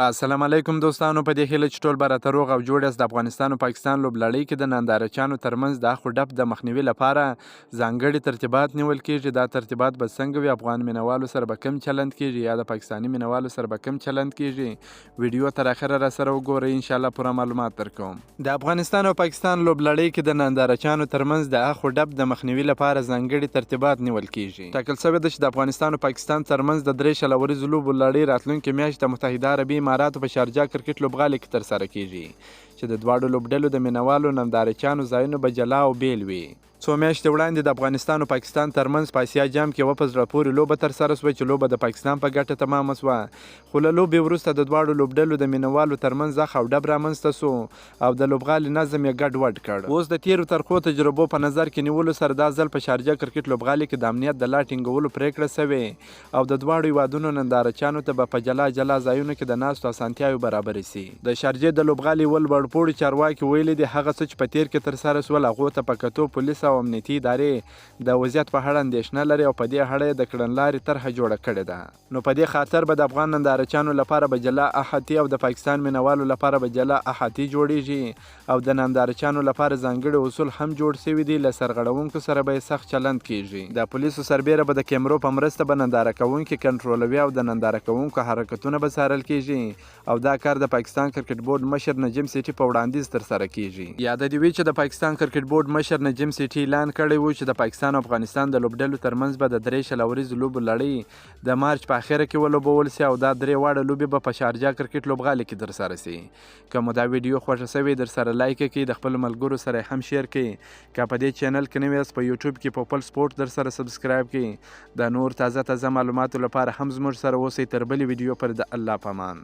السلام علیکم دوستانو، په دې هیله چې ټول به راته روغ او جوړ یاست. د افغانستان او پاکستان لوبلړۍ کې د نندارچیانو ترمنځ د اخ و ډب د مخنیوي لپاره ځانګړي ترتیبات نیول کیږي. دا ترتیبات به څنګه وي، افغان مینوالو سره به کوم چلند کیږي یا د پاکستاني مینوالو سره به کوم چلند کیږي؟ ویډیو تر اخره را سره وګورئ، انشاءالله پوره معلومات درکوم. د افغانستان او پاکستان لوبلړۍ کې د نندارچیانو ترمنځ د اخ و ډب د مخنیوي لپاره ځانګړي ترتیبات نیول کیږي. ټاکل شوې ده چې د افغانستان او پاکستان ترمنځ د درې 20 اوریزو لوبو لړۍ راتلونکې میاشت د متحده عربي اماراتو په شارجه کرکټ لوبغالي کې ترسره کیږي، چې د دواړو لوبډلو د مینوالو نندارچیانو ځایونه به جلا او بیل وي. څو میاشتې وړاندې د افغانستان او پاکستان ترمنځ په اسیا جام کې یوه په زړه پورې لوبه ترسره شوه، چې لوبه د پاکستان په ګټه تمامه شوه، خو له لوبې وروسته د دواړو لوبډلو د مینوالو ترمنځ اخ او ډب رامنځته شو او د لوبغالي نظم یې ګډ وډ کړ. اوس د تېرو ترخو تجربو په نظر کې نیولو سره دا ځل په شارجه کرکټ لوبغالي کې د امنیت د لا ټینګولو پرېکړه شوې او د دواړو هېوادونو نندارچیانو ته به په جلا جلا ځایونو کې د ناستو اسانتیاوې برابرې شي. د شارجې د لوبغالي یوه لوړپوړي چارواکي ویلي دي، هغه څه چې په تېر کې ترسره شول، هغو ته په کتو پولیس او امنیتي ادارې د وضعیت په اړه اندېښنه لري او په دې اړه یې د کړنلارې طرحه جوړه کړې ده. نو په دې خاطر به د افغان نندارچیانو لپاره به جلا احاطې او د پاکستان مینوالو لپاره به جلا احاطې جوړېږي او د نندارچیانو لپاره ځانګړي اصول هم جوړ شوي دي، له سرغړونکو سره به یې سخت چلند کېږي. د پولیسو سربېره به د کیمرو په مرسته به ننداره کوونکي کنټرولوي او د ننداره کوونکو حرکتونه به څارل کېږي او دا کار د پاکستان کرکټ بورډ مشر نجیم سیټي په وړاندیز ترسره کیږي. یاده دې وي چې د پاکستان کرکټ بورډ مشر نجیم سیټي اعلان کړی و چې د پاکستان او افغانستان د لوبډلو ترمنځ به د درې 20 اوریزو لوبو لړۍ د مارچ په اخره کې ولوبول شي او دا درې واړه لوبې به په شارجه کرکټ لوبغالي کې ترسره شي. که مو دا ویډیو خوښه شوې، درسره لایک یې کړئ، د خپلو ملګرو سره هم شیر کړئ. که په دې چینل کې نوي یاست، په یوټیوب کې پوپل سپورټ درسره سبسکرایب کړئ. د نور تازه تازه معلوماتو لپاره هم زموږ سره اوسئ. تر بلې ویډیو پر د الله پامان.